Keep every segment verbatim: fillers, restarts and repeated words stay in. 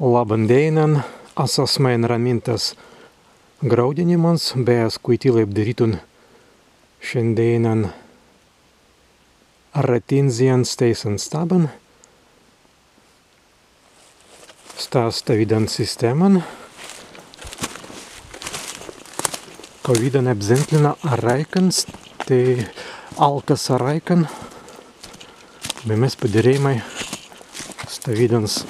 Labban dēinan, as asmai en Ramintas graudinimans, be as kwaitīlai apdirītun šandēinan ratinzjan stēisan stabban. Sta stawīdan sistēman, kawīdan ebzentlina arāikan, tēt alkas arāikan, be mes padirēimai stawīdans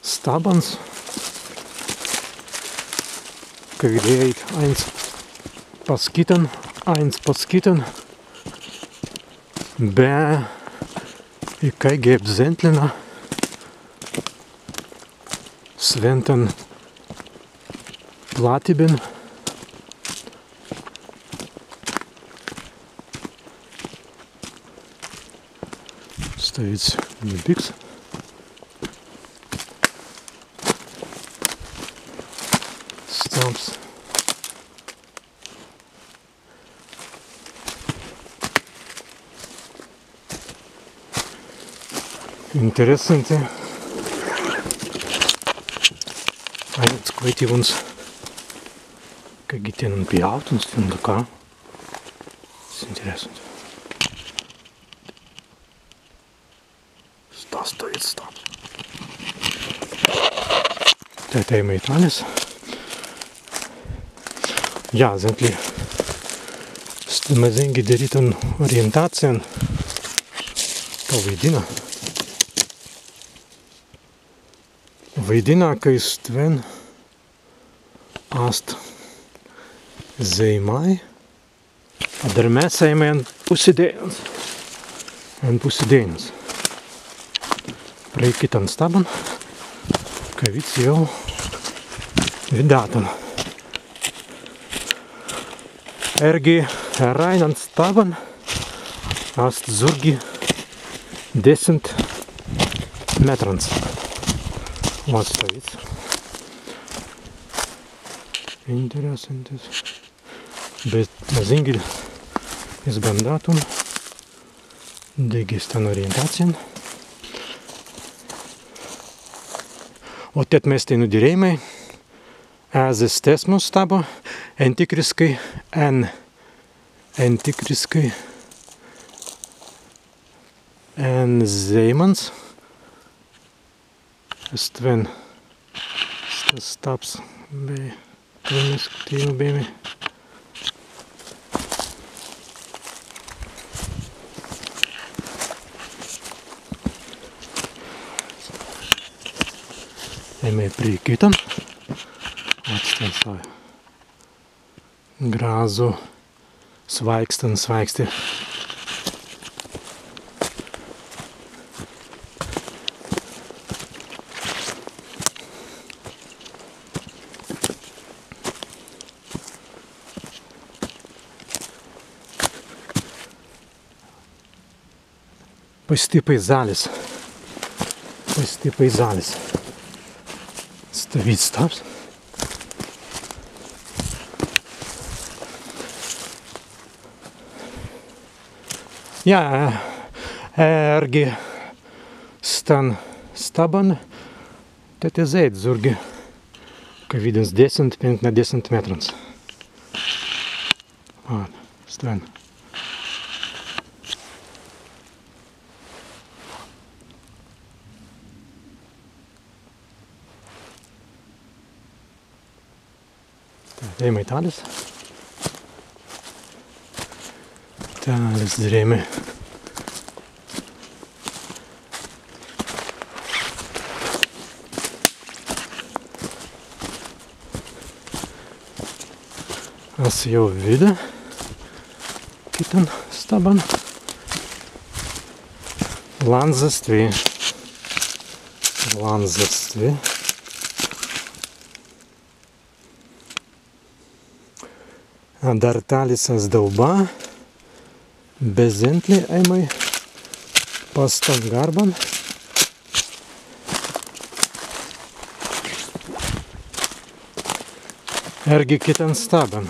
stabbans, kawīdai ēit aīns pas kittan, aīns pas kittan, be ikāigi ebzentlina swintan platībin. Stawīds dibīks stabbs. Interessanti. Aīns kwaitīwuns, kāigi tennū pjaūtun, stwen dāka. Interessanti. Sta, sta, sta. Tēt ēimai tālis. Jā, zentli. St-, mazīngi dirītun orientācijan. Pawaidinna. Waidinna, kāi stwen ast zeimai. Adder mes ēimai en pussidēinas. En pussidēinas. Prei kittan stabban, kawīds jāu widātun. Ērgi eraīnan stabban ast zūrgi desimt metrans. Ot stawīds. Interessantis. Bet mazīngi izbandātun, dīgi stan orientācijan. Ot tēt mes teinū dirēimai ezze stesmu stabbu, entikriskai en, entikriskai en zeimans. Stwen stas stabs bēi, teinū bēi. Ēimai prei kittan. Ot stwen swāi. Grazzu swāikstan swāiksti. Pastippai zalis. Pastippai zalis. Stawīds stabs. Jā, ērgi stan stabban tēt izēit zūrgi kawīdans desimt, pēntnadesimt metrans. Ā, stwen. Tēt, ēimai tālis. Tālis dirēimai. As jāu widāi kittan stabban. Lānza stwi. Lānza stwi. Adder tālis ast daubā. Be zentli ēimai pa stan garban. Ērgi kittan stabban.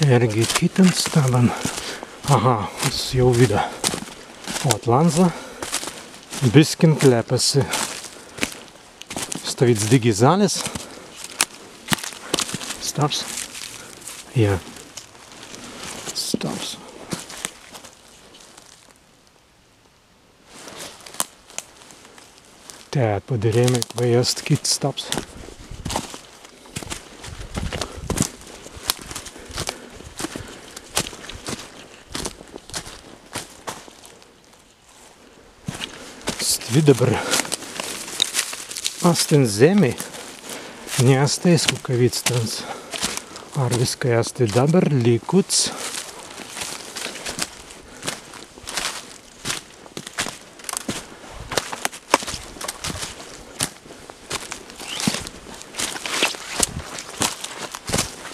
Ērgi kittan stabban. Aha, as jāu widā. Ot, lānza. Biskin klepasi. Stawīds dīgi zalis. Stabs. Jā. Stabs. Tēt, padirēimai, kwēi ast kits stabs. Stwi dabber ast en zemi, ni ast aīsku, kawīds stans. Arwiskai ast dabber likuts.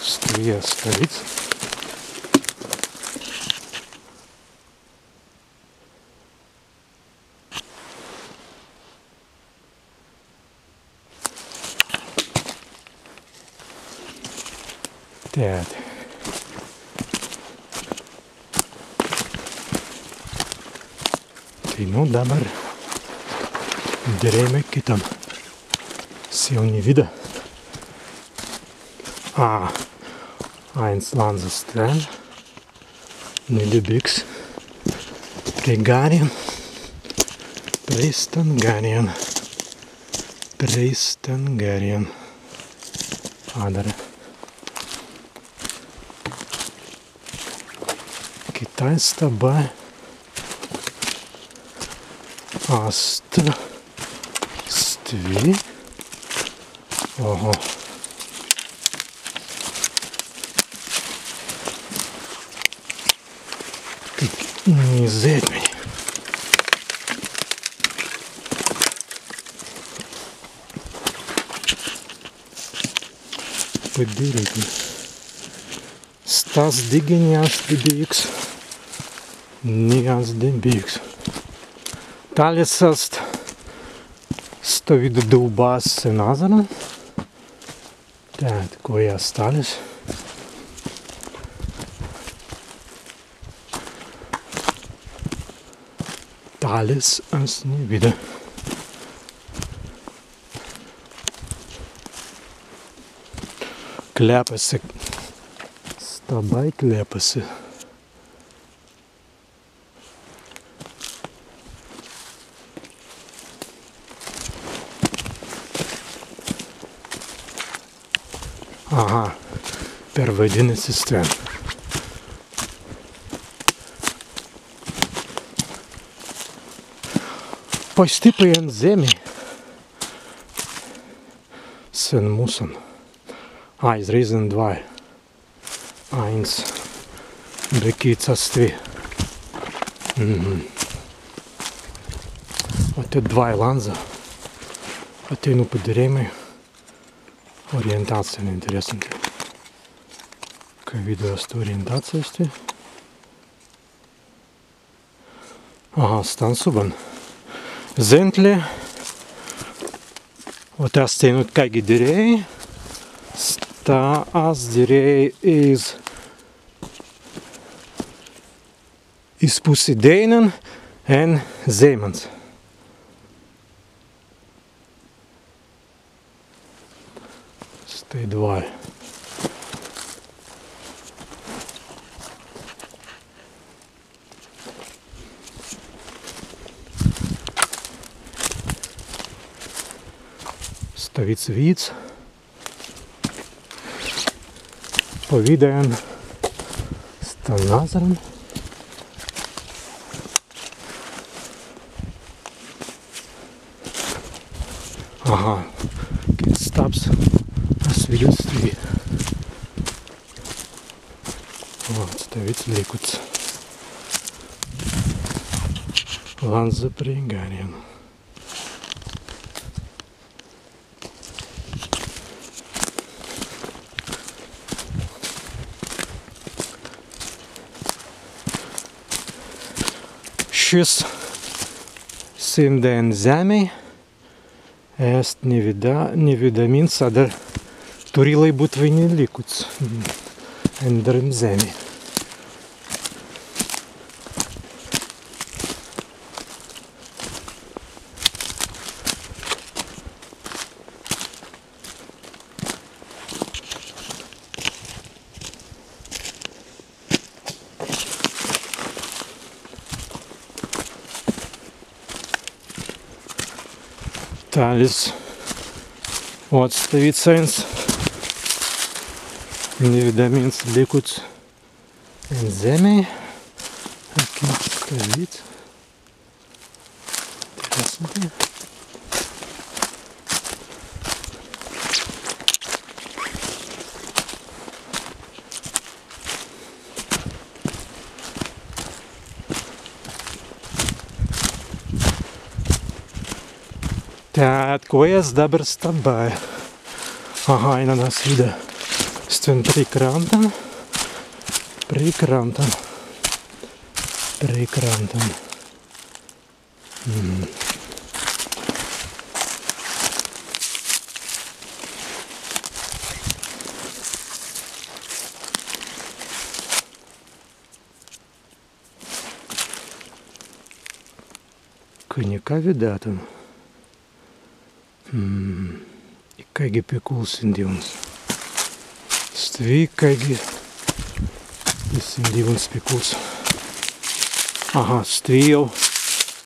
Stwi ast kawīds. Tēt. Teinū dabber dirēimai kittan. As jāu ni widā. A, aīns lānzas tēt. Ni debīks. Prei garrin. Prei stan garrin. Prei stan garrin. Adder kitāi stabbai. Ast stwi. Oho. Tik ni zētmei. Padirītun. Stas dīgi ni ast debīks. Ni ast debīks. Tālis ast stawīds dāubas en azzaran. Tēt, kwēi ast tālis. Tālis as ni widā. Klepasi. Stabbai klepasi. Aha, perwaidinnusis tēt. Pastippai en zemi. Sen mūsan. A, iz rēizan dwāi. Aīns be kits ast stwi. Mhm. Ot, tēt dwāi lānza. Ot, teinū padirēimai. Orientacija interessanti. Kawīda ast orientacija stwi? Aha, stan subban. Zentli. Ot, as teinū kāigi dirēi. Sta as dirēi iz, iz pussidēinan en zēimans. Stai dwāi. Stawīds wīds. Pawīdan stan azzaran. Aha, kits stabs. As widāi stwi. Ot, stawīds likuts. Lānza prei garrin. Šis sīnda en zemmei, ēst ni widāmins, adder turīlai būtwei ni likuts. en dirmzemmi. Tālis. Ot, stawīds aīns niwidāmins likuts en zemmei. Okei, stawīds. Interesantai. Tēt, kwēi as dabber stabbai. Aha, aīnan as widā. Stwen pri krantan. Pri krantan. Pri krantan. Mm. Ka nika widātun. Hmm. Ikāigi pikuls endiwuns. Stwi ikāigi. Endiwuns pikuls. Aha, stwi jāu.